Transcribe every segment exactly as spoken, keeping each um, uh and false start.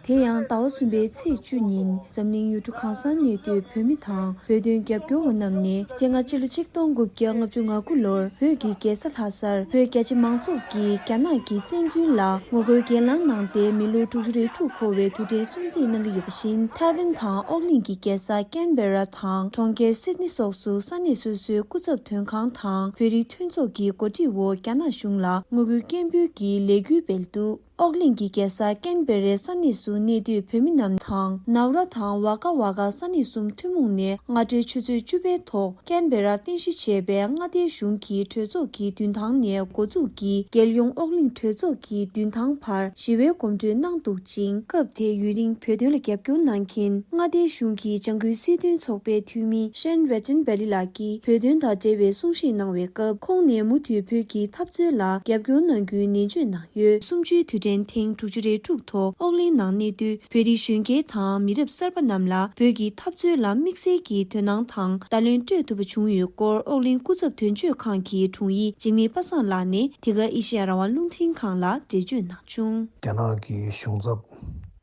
དེ་ཡང་ཟླ་བ་གསུམ་པའི་ཚེས་བཅུ་ཉིན་འཛམ་གླིང་ཡུལ་གྲུ་གང་སར་གནས་སྡོད་བོད་མི་དང་བོད་དོན་རྒྱབ་སྐྱོར་བ་རྣམས་ནས། དེ་སྔ་ཕྱི་ལོ་ཆིག་སྟོང་དགུ་བརྒྱ་ལྔ་བཅུ་ང་དགུ་ལོར་བོད་ཀྱི་རྒྱལ་ས་ལྷ་སར་བོད་རྒྱ་ཆེ་མང་ཚོགས་ཀྱིས་རྒྱ་ནག་གི་བཙན་འཛུལ་ལ་ངོ་རྒོལ་གྱེན་ལངས་གནང་སྟེ། མི་ལོ་དྲུག་ཅུ་རེ་དྲུག་འཁོར་བའི་དུས་དྲན་སྲུང་བརྩི་གནང་གི་ཡོད་པ་བཞིན། ཐའེ་ཝན་དང་ཨོག་གླིང་གི་རྒྱལ་ས་ཀན་བེ་ར་དང་གྲོང་ཁྱེར་སིད་ནི་སོགས་སུ་ས་གནས་སོ་སོའི་སྐུ་ཚབ་དོན་ཁང་དང་བོད་རིགས་མཐུན་ཚོགས་ཀྱི་གོ་སྒྲིག་འོག་རྒྱ་ནག་གཞུང་ལ་ངོ་རྒོལ་སྐད་འབོད་ཀྱི་ལས་འགུལ་སྤེལ་འདུག་ཨོག་གླིང་གི་རྒྱལ་ས་ཀན་བེ་རའི་ས་གནས་སུ་གནས་སྡོད་བོད་མི་རྣམས་དང་། ནའུ་ར་དང་ཝ་ཀ་ཝ་ཀ་ས་གནས་གསུམ་ཐུན་མོང་ནས་སྔ་དྲོའི་ཆུ་ཚོད་བཅུ་པའི་ཐོག་ཀན་བེ་རར་རྟེན་གཞི་བྱས་པའི་མངའ་སྡེའི་གཞུང་གི་གྲོས་ཚོགས་ཀྱི་མདུན་ཐང་ནས་འགོ་འཛུགས་ཀྱིས་རྒྱལ་ཡོངས་ཨོག་གླིང་གྲོས་ཚོགས་ཀྱི་མདུན་ཐང་བར་ཞི་བའི་གོམ་བགྲོད་གནང་འདུག་ཅིང་། སྐབས་དེའི་ཡུན་རིང་བོད་དོན་ལ་རྒྱབ་སྐྱོར་གནང་མཁན་མངའ་སྡེའི་གཞུང་གི་ལྗང་ཁུའི་སྲིད་དོན་ཚོགས་པའི་འཐུས་མི་ཤན་རེ་ཏན་བེ་ལི་ལགས་ཀྱིས་བོད་དོན་དང་འབྲེལ་བའི་གསུང་བཤད་གནང་བའི་སྐབས། ཁོང་ནས་མུ་མཐུད་བོད་ཀྱི་འཐབ་རྩོད་ལ་རྒྱབ་སྐྱོར་གནང་རྒྱུའི་ནན་བརྗོད་གནང་ཡོད། གསུམ་བཅུའི་དུས་དྲན་ཐེངས་དྲུག་ཅུ་རེ་དྲུག་ཐོག་ཨོག་གླིང་ནང་གནས་སྡོད་བོད་རིགས་གཞོན་སྐྱེས་དང་མི་རབས་གསར་པ་རྣམས་ལ་བོད་ཀྱི་འཐབ་རྩོད་ལ་དམིགས་བསལ་གྱི་དོ་སྣང་དང་བརྡ་ལན་སྤྲོད་ཐུབ་པ་བྱུང་ཡོད་སྐོར། ཨོག་གླིང་སྐུ་ཚབ་དོན་གཅོད་ཁང་གི་དྲུང་ཡིག་འཇིགས་མེད་པ་སངས་ལགས་ནས་འདི་ག་ཨེ་ཤེ་ཡ་རང་དབང་རླུང་འཕྲིན་ཁང་ལ་འགྲེལ་བརྗོད་གནང་བྱུང་། རྒྱ་ནག་གི་གཞུང་ཚབ་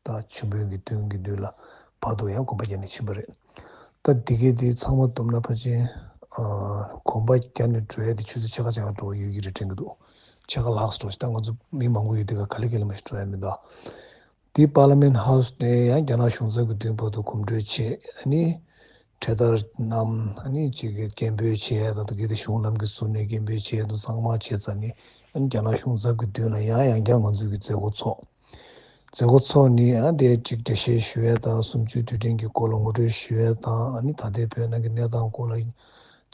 དང་ཆེན་པོའི་གི་མདུན་གྱི་མདུན་ལ་བར་དུ་ཡང་གོམ་པ་བརྒྱབ་ནས་ཕྱིན་པ་རེད། ད་འདི་གའི་དེ་ཚང་མ་བསྡོམས་ན་ཕལ་ཆེར་ཨ་གོམ་པ་བརྒྱབ་ནས་འགྲོ་ཡ་དེ་ཆུ་ཚོད་ཕྱེད་ཀ་ཕྱེད་ཀ་འགྲོ་བ་ཡོད་ཀྱི་རེད་དྲན་གྱི་འདུག་ཕྱེད་ཀ་ལྷག་ཙམ་འགྲོ་ཞིག་ད་ང་ཚོ་མི་མང་པོ་ཡོད་དེ་ག་ག་ལེ་ག་ལེ་མ་ཞིག་འགྲོ་ཡ་མི་འདུག་དེ་པར་ལི་མེན་ཊི་ཧའུ་སི་ནས་ཡང་རྒྱ་ནག་གཞུང་ཚབ་ཀྱི་མདུན་བར་དུ་གོམ་བགྲོད་བྱས། ཨ་ནི་གྲོས་བསྡུར་གནང་། ཨ་ནི་གཅིག་གི་སྐད་འབོད་བྱས་དང་། དེ་གའི་དེ་གཞུང་ལམ་གྱི་ཟུར་ནས་སྐད་འབོད་བྱས་དང་། ཚང་མ་བྱས་ཙང་ནི། ཨ་ནི་རྒྱ་ནག་གཞུང་ཚབ་ཀྱི་མདུན་ལ་ཡང་ཡང་བསྐྱར་ང་ཚོས་ཀྱི་མཛད་སྒོ་ཚོགས། མཛད་སྒོ་ཚོགས་ནི་ཨ་དེ་གཅིག་འགྲེལ་བཤད་ཞུ་ཡས་དང་། གསུམ་བཅུའི་དུས་དྲན་གྱི་སྐོར་ལ་ངོ་སྤྲོད་ཞུ་ཡས་དང་། ཨ་ནི་ད་ལྟའི་བོད་ནང་གི་གནས་སྟངས་སྐོར་ལ་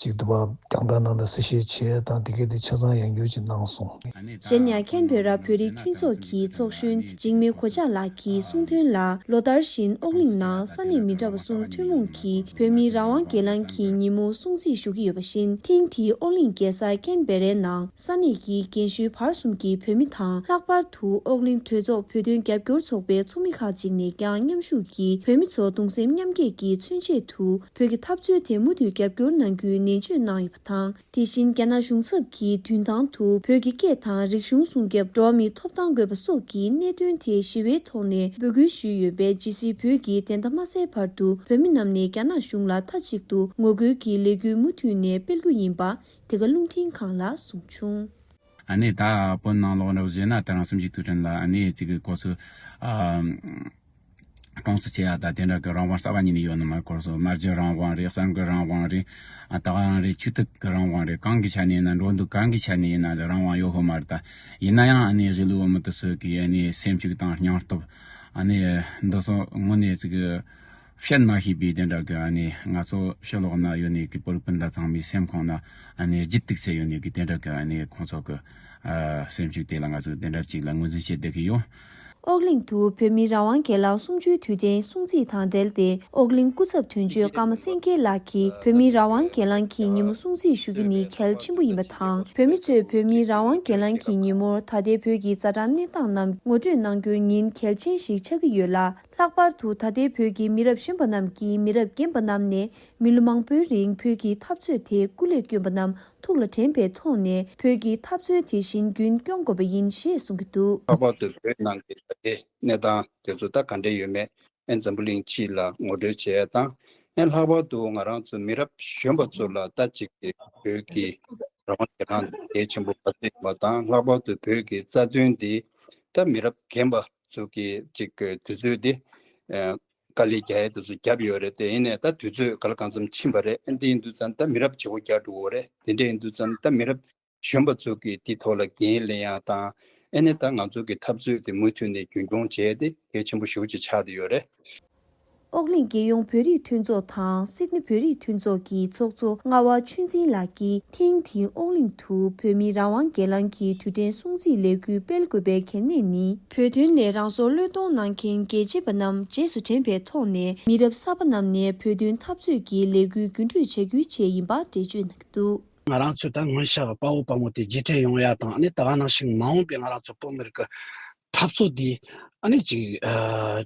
གཅིག་ཏུ་བ་རྒྱང་བསྒྲགས་ནང་ལ་གསལ་བཤད་བྱས་དང་། དེ་གའི་དེ་ཆ་ཚང་ཡང་བསྐྱར་ཅིག་གནང་སོང་། གཞན་ཡང་ཁེན་བེ་ར་བོད་རིགས་མཐུན་ཚོགས་ཀྱི་ཚོགས་གཞོན་འཇིགས་མེད་གོ་ཆག་ལགས་ཀྱིས་གསུངས་དོན་ལ། ལོ་ལྟར་བཞིན་ཨོག་གླིང་ནང་ས་གནས་མི་འདྲ་བ་གསུམ་ཐུན་མོང་གིས་བོད་མིའི་རང་དབང་སྒེར་ལངས་ཀྱི་ཉིན་མོ་སྲུང་བརྩི་ཞུ་གི་ཡོད་པ་བཞིན། ཐེངས་འདིའི་ཨོག་གླིང་རྒྱལ་ས་ཁེན་བེ་རའི་ནང་ས་གནས་ཀྱི་རྒན་གཞོན་བར་གསུམ་གྱི་བོད་མི་དང་། ལྷག་པར་དུ་ཨོག་གླིང་གྲོས་ཚོགས་བོད་དོན་རྒྱབ་སྐྱོར་ཚོགས་པའི་ཚོགས་མི་ཁག་ཅིག་ནས་ཀྱང་མཉམ་ཞུགས་ཀྱིས་བོད་མི་ཚོ་གདུང་སེམས་མཉམ་སྐྱེད་ཀྱི་མཚོན་ཆེད་དུ་བོད་ཀྱི་འཐབ་རྩོད་དེ་མུ་མཐུད་རྒྱབ་སྐྱོར་གནང་རྒྱུའི་ནན་བརྗོད་གནང་ཡོད་པ་དང་། དེ་བཞིན་རྒྱ་ནག་གཞུང་ཚབ་ཀྱི་མདུན་ཐང་དུ་བོད་ཀྱི་སྐད་དང་རིག་གཞུང་སྲུང་སྐྱོབ། འགྲོ་བ་མིའི་ཐོབ་ཐང་དགོས་པ་སོགས་ཀྱི་གནད་དོན་དེ་ཞི་བའི་ཐོག་ནས་འབོད་སྐུལ་ཞུས་ཡོད་པས། ཇི་སྲིད་བོད་ཀྱི་བདེན་མཐའ་མ་གསལ་བར་དུ་བོད་མི་རྣམས་ནས་རྒྱ་ནག་གཞུང་ལ་མཐའ་གཅིག་ཏུ་ངོ་རྒོལ་གྱི་ལས་འགུལ་མུ་མཐུད་ནས་སྤེལ་རྒྱུ་ཡིན་པ་འདི་ག་རླུང་འཕྲིན་ཁང་ལ་གསུངས་བྱུང་། ཨ་ནི་ད་བོད་ནང་ལོགས་འདྲ་བོ་བྱས་ན། དེ་རིང་གསུམ་བཅུའི་དུས་དྲན་ལ་ཨ་ནི་གཅིག་གི་སྐོར་སུ་ཨ། གྲོང་ཚོ་ཆེ་ཡ་དང་དེ་འདྲ་གི་རང་དབང་གསར་པ་གཉིས་ནས་ཡོད་ནི་མ་སྐོར་སོ། སྨྲ་བརྗོད་རང་དབང་རེད། གསར་འགོད་རང་དབང་རེད། ཨ་ད་ག་རང་རེད། ཆོས་དད་ཀྱི་རང་དབང་རེད། གང་གི་ཆ་ནས་ཡིན་ན། འགྲོ་འདུག་གང་གི་ཆ་ནས་ཡིན་ན་རང་དབང་ཡོད་ཧོ་མ་རེད། ད་ཡིན་ན་ཡང་ཨ་ནི་གཞིས་ལུས་འོས་མི་དེ་ཚོ་གི་ཨ་ནི་སེམས་ཤུགས་དང་སྙིང་སྟོབས། ཨ་ནི་འདི་ཚོ་དངོས་གནས་ཅིག་གི་བཤད་མ་ཤེས་པའི་དེ་འདྲ་གི། ཨ་ནི་ང་ཚོ་ཕྱི་ལོགས་ན་ཡོད་ནི་གི་བོད་རིགས་སྤུན་ཟླ་ཚང་མའི་སེམས་ཁོང་ན་ཨ་ནི་ལྗིད་ཏིག་ཚེ་ཡོད་ནི་གི་དེ་འདྲ་གི། ཨ་ནི་ཁོང་ཚོ་གི་ཨ་སེམས་ཤུགས་དེ་ལ་ང་ཚོ་དེ་འདྲ་ཅིག་ལ་ངོས་འཛིན་བྱེད་བསྡད་ཀྱི་ཡོད། ཨོག་གླིང་དུ་བོད་མིའི་རང་དབང་སྒེར་ལངས་གསུམ་བཅུའི་དུས་དྲན་སྲུང་བརྩི་དང་འབྲེལ་ཏེ། ཨོག་གླིང་སྐུ་ཚབ་དོན་གཅོད་ཀརྨ་སེང་གེ་ལགས་ཀྱིས། བོད་མིའི་རང་དབང་སྒེར་ལངས་ཀྱི་ཉིན་མོ་སྲུང་བརྩི་ཞུ་རྒྱུ་ནི་གལ་ཆེན་པོ་ཡིན་པ་དང་། བོད་མི་ཚོས་བོད་མིའི་རང་དབང་སྒེར་ལངས་ཀྱི་ཉིན་མོར་ད་ལྟའི་བོད་ཀྱི་ཛ་དྲག་གནས་སྟངས་རྣམས་ངོ་སྤྲོད་གནང་རྒྱུར་ཉིན་གལ་ཆེན་ཞིག་ཆགས་ཀྱི་ཡོད་ལ། ལྷག་པར་དུ་ད་ལྟའི་བོད་ཀྱི་མི་རབས་གཞོན་པ་རྣམས་ཀྱིས་མི་རབས་རྒན་པ་རྣམས་ནས་མི་ལོ་མང་པོའི་རིང་བོད་ཀྱི་འཐབ་རྩོད་དེ་སྐུ་ལས་བསྐྱོན་པ་རྣམས་ཐུགས་ལ་དྲན་པའི་ཐོག་ནས། བོད་ཀྱི་འཐབ་རྩོད་དེ་བཞིན་རྒྱུན་སྐྱོང་དགོས་པ་ཡིན་ཞེས་གསུང་གི་འདུག། ལྷག་པར་དུ་བོད་ནང་གི་ད་ལྟའི་གནས་སྟངས་དེ་ཚོ་ད་ག་འདྲ་ཡོད་མེད། ཨེ་འཛམ་བུ་གླིང་སྤྱི་ལ་ངོ་སྤྲོད་བྱེད་ཡ་དང་། ཨེ་ལྷག་པར་དུ་ང་རང་ཚོ་མི་རབས་གཞོན་པ་ཚོ་ལ་ད་ཅིག་གི་བོད་ཀྱི་རང་དབང་སྒེར་ལངས་གལ་ཆེན་པོ་ག་ཚོད་ཡིན་པ་དང་། ལྷག་པར་དུ་བོད་ཀྱི་རྩ་དོན་འདི་ད་མི་རབས་རྒན་པ་ཚོ་གི་ཅིག་གི་དུས་ཚོད་འདི་ཨེ་དཀའ་ལས་རྒྱག་ཡ་དེ་ཚོ་བརྒྱབ་ཡོད་རེད། དེ་ཡིན་ནའི་ད་དུས་ཚོད་ག་ལ་གང་འཚམ་ཕྱིན་པ་རེད། ཨེ་འདི་ཡིན་དུས་ཙང་ད་མི་རབས་བརྗེ་པོ་རྒྱག་འགྲོ་གི་ཡོད་རེད། དེ་འདྲ་ཡིན་དུས་ཙང་ད་མི་རབས་གཞོན་པ་ཚོ་གིས་འདི་ཐོག་ལ་འགན་ལེན་ཡ་དང་། ཨེ་ནས་ད་ང་ཚོ་གི་འཐབ་རྩོད་དེ་མུ་མཐུད་ནས་རྒྱུན་འཁྱོངས་བྱས་ཏེ་གལ་ཆེན་པོ་ཞེ་པོ་ཅིག་ཆགས་བསྡད་ཡོད་རེད། ཨོག་གླིང་རྒྱལ་ཡོངས་བོད་རིགས་མཐུན་ཚོགས་དང་སིད་ནི་བོད་རིགས་མཐུན་ཚོགས་ཀྱི་ཚོགས་གཙོ་རྔ་བ་ཆོས་འཛིན་ལགས་ཀྱིས། ཐེངས་འདིའི་ཨོག་གླིང་དུ་བོད་མིའི་རང་དབང་སྒེར་ལངས་ཀྱི་དུས་དྲན་སྲུང་བརྩིའི་ལས་འགུལ་སྤེལ་དགོས་པའི་གལ་གནད་ནི། བོད་དོན་ལས་རང་སྲོག་བློས་གཏོང་གནང་མཁན་རྒྱལ་གཅེས་པ་རྣམས་རྗེས་སུ་དྲན་པའི་ཐོག་ནས། མི་རབས་གསར་པ་རྣམས་ནས་བོད་དོན་འཐབ་རྩོད་ཀྱི་ལས་འགུལ་རྒྱུན་སྤྲོད་བྱ་རྒྱུའི་ཆེད་ཡིན་པ་འགྲེལ་བརྗོད་གནང་གི་འདུག། ང་རང་ཚོས་ད་སྔོན་ཆད་དཔའ་བོ་དཔའ་མོ་དེ་རྗེས་དྲན་ཡོང་ཡ་དང་། ཨ་ནི་ད་ག་ནང་བཞིན་མ་འོངས་པའི་ང་རང་ཚོ་བོད་མི་རིགས་ཀྱི་འཐབ་རྩོད་འདི་ཨ་ནི་ཅིག་ཨ་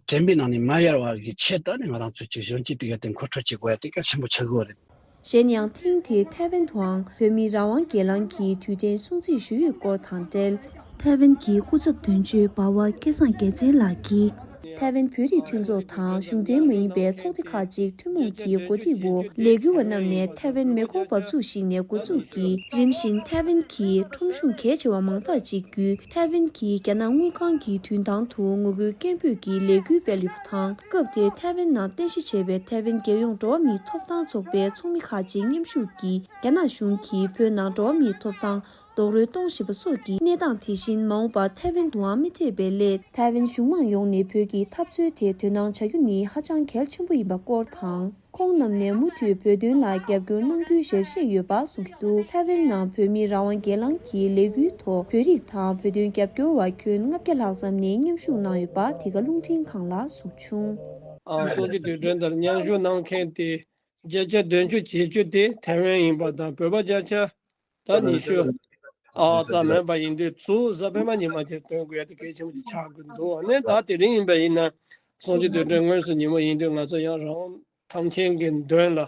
དྲན་པའི་ནང་ནས་མ་ཡལ་བ་གི་ཆེད་དུ། ཨ་ནི་ང་རང་ཚོས་ཅིག་གཞོན་སྐྱེས་དེ་ག་དེ་མཁོ་སྤྲོད་བྱེད་དགོས་ཡ་དེ་གལ་ཆེན་པོ་ཆགས་ཀྱི་ཡོད་རེད། གཞན་ཡང་ཐེངས་དེའི་ཐའེ་ཝན་དུའང་བོད་མིའི་རང་དབང་སྒེར་ལངས་ཀྱི་དུས་དྲན་སྲུང་བརྩི་ཞུ་ཡུལ་སྐོར་དང་འབྲེལ། ཐའེ་ཝན་གྱི་སྐུ་ཚབ་དོན་གཅོད་འབའ་བ་སྐལ་བཟང་རྒྱལ་མཚན་ལགས་ཀྱིས། ཐའེ་ཝན་བོད་རིགས་མཐུན་ཚོགས་དང་གཞུང་འབྲེལ་མ་ཡིན་པའི་ཚོགས་སྡེ་ཁག་ཅིག་ཐུན་མོང་གི་གོ་སྒྲིག་འོག་ལས་འགུལ་བ་རྣམས་ནས་ཐའེ་ཝན་མེ་འཁོར་འབབ་ཚུགས་ཤིག་ནས་འགོ་འཛུགས་ཀྱིས་རིམ་བཞིན་ཐའེ་ཝན་གྱི་ཁྲོམ་གཞུང་གལ་ཆེ་བ་མང་དག་ཅིག་བརྒྱུད་ཐའེ་ཝན་གྱི་རྒྱ་ནག་དངུལ་ཁང་གི་མདུན་ཐང་དུ་ངོ་རྒོལ་སྐད་འབོད་ཀྱི་ལས་འགུལ་སྤེལ་ཡོད་པ་དང་། སྐབས་དེར་ཐའེ་ཝན་ནང་རྟེན་གཞི་བྱས་པའི་ཐའེ་ཝན་རྒྱལ་ཡོངས་འགྲོ་བ་མིའི་ཐོབ་ཐང་ཚོགས་པའི་ཚོགས་མི་ཁག་ཅིག་མཉམ་ཞུགས་ཀྱིས་རྒྱ་ནག་གཞུང་གིས་བོད་ནང་འགྲོ་བ་མིའི་ཐོབ་ཐང་རྡོག་རོལ་གཏོང་བཞིན་པ་སོགས་ཀྱི་གནས་སྟངས། དེ་བཞིན་མ་འོངས་པར་ཐའེ་ཝན་དུའང་མི་སྤྲད་པའི་སླད་ཐའེ་ཝན་གཞུང་མང་ཡོངས་ནས་བོད་ཀྱི་འཐབ་རྩོད་དེ་དོ་སྣང་བྱ་རྒྱུ་ནི་ཧ་ཅང་གལ་ཆེན་པོ་ཡིན་པ་སྐོར་དང་། ཁོང་རྣམས་ནས་མུ་མཐུད་བོད་དོན་ལ་རྒྱབ་སྐྱོར་གནང་རྒྱུའི་ཞལ་བཞེས་ཡོད་པ་གསུང་གི་འདུག་ཐའེ་ཝན་ནང་བོད་མིའི་རང་དབང་སྒེར་ལངས་ཀྱི་ལས་འགུལ་ཐོག་བོད་རིགས་དང་བོད་དོན་རྒྱབ་སྐྱོར་བ་ཁྱོན་ལྔ་བརྒྱ་ལྷག་ཙམ་ནས་མཉམ་ཞུགས་གནང་ཡོད་པ་དེ་ག་རླུང་འཕྲིན་ཁང་ལ་གསུངས་བྱུང་། ཨ། གསུང་ཆོས་དུས་དྲན་དེར་མཉམ་ཞུགས་གནང་མཁན་དེ་བརྒྱ་ཆ་བདུན་ཅུ་བརྒྱད་ཅུ་དེ་ཐའེ་ཝན་ཡིན་པ་དང་། བོད་པ་བརྒྱ་ཆ་ད་ཉི་ཤུ་ཨ་ཙམ་མིན་པ་ཡིན་དུས། ཚུར་གཟའ་སྤེན་པ་ཉི་མ་དེར་ཐོན་དགོས་ཡ་དེ་གལ་ཆེན་པོ་ཅིག་ཆགས་ཀྱི་འདུག་ཨ་ནི་ད་དེ་རིང་ཡིན་པ་ཡིན་ན་གསུང་ཆོས་དུས་དྲན་དངོས་སུ་ཉིན་མོ་ཡིན་དུས། ང་ཚོ་ཡང་རང་དབང་ཐང་ཆེན་གྱི་དོན་ལ།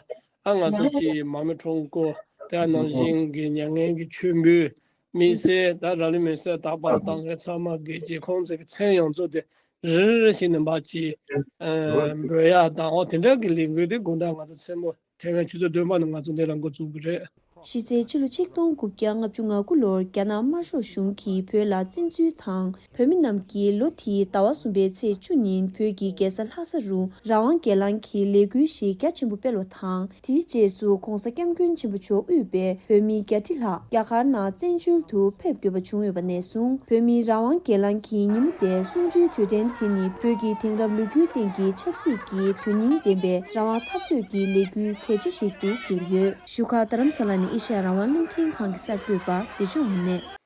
ཨ། ང་ཚོ་སྤྱི་ཡི་མར་མེ་ཁྲོམ་སྐོར། དེ་ནང་བཞིན་གྱི་མྱ་ངན་གྱི་མཆོད་འབུལ། མི་སེར། ད་ར་ལི་མི་སེར་དག་པར་བཏང་མཁན་ཚང་མ་གི་རྗེས་ཁོང་ཚོ་གི་མཚན་ཡོངས་རྫོགས་དེ་རེ་རེ་རེ་བཞིན་ནས་མར་ཅིག་ཨ་འབོད་ཡ་དང་། འོ་དེ་འདྲ་གི་ལས་འགུལ་དེ་དགོང་དག་ང་ཚོ་མཚན་མོ་ཐའེ་ཝན་ཆུ་ཚོད་བདུན་པ་ནས་ང་ཚོ་འདི་ལ་འགོ་འཛུགས་ཀྱི་རེད། གཞི་རྩའི་ཕྱི་ལོ་ཆིག་སྟོང་དགུ་བརྒྱ་ལྔ་བཅུ་ང་དགུ་ལོར་རྒྱ་ནག་དམར་ཤོག་གཞུང་གིས་བོད་ལ་བཙན་འཛུལ་དང་། བོད་མི་རྣམས་ཀྱིས་ལོ་དེའི་ཟླ་བ་གསུམ་པའི་ཚེས་བཅུ་ཉིན་བོད་ཀྱི་རྒྱལ་ས་ལྷ་ས་རུ་རང་དབང་སྒེར་ལངས་ཀྱི་ལས་འགུལ་ཞིག་རྒྱ་ཆེན་པོ་སྤེལ་བ་དང་། དེའི་རྗེས་སུ་༧གོང་ས་༧སྐྱབས་མགོན་ཆེན་པོ་མཆོག་དབུས་པའི་བོད་མི་བརྒྱད་ཁྲི་ལྷག་རྒྱ་གར་ནང་བཙན་བྱོལ་དུ་ཕེབས་དགོས་པ་བྱུང་ཡོད་པ་ནས་བཟུང་། བོད་མིའི་རང་དབང་སྒེར་ལངས་ཀྱི་ཉིན་མོ་དེ་གསུམ་བཅུའི་དུས་དྲན་དེ་ནི་བོད་ཀྱི་དེང་རབས་ལོ་རྒྱུས་སྟེང་གི་ཆབ་སྲིད་ཀྱི་དོན་སྙིང་ལྡན་པའི་རང་དབང་འཐབ་རྩོད་ཀྱི་ལས་འགུལ་གལ་ཆེ་ཞིག་ཏུ་གྱུར་ཡོད། བཞུགས་སྒར་རྡ་རམ་ས་ལ་ནས་ཨེ་ཤ་ཡ་རང་དབང་རླུང་འཕྲིན་ཁང་གི་གསར་འགོད་པ་བདེ་སྐྱོང་དངོས་གནས།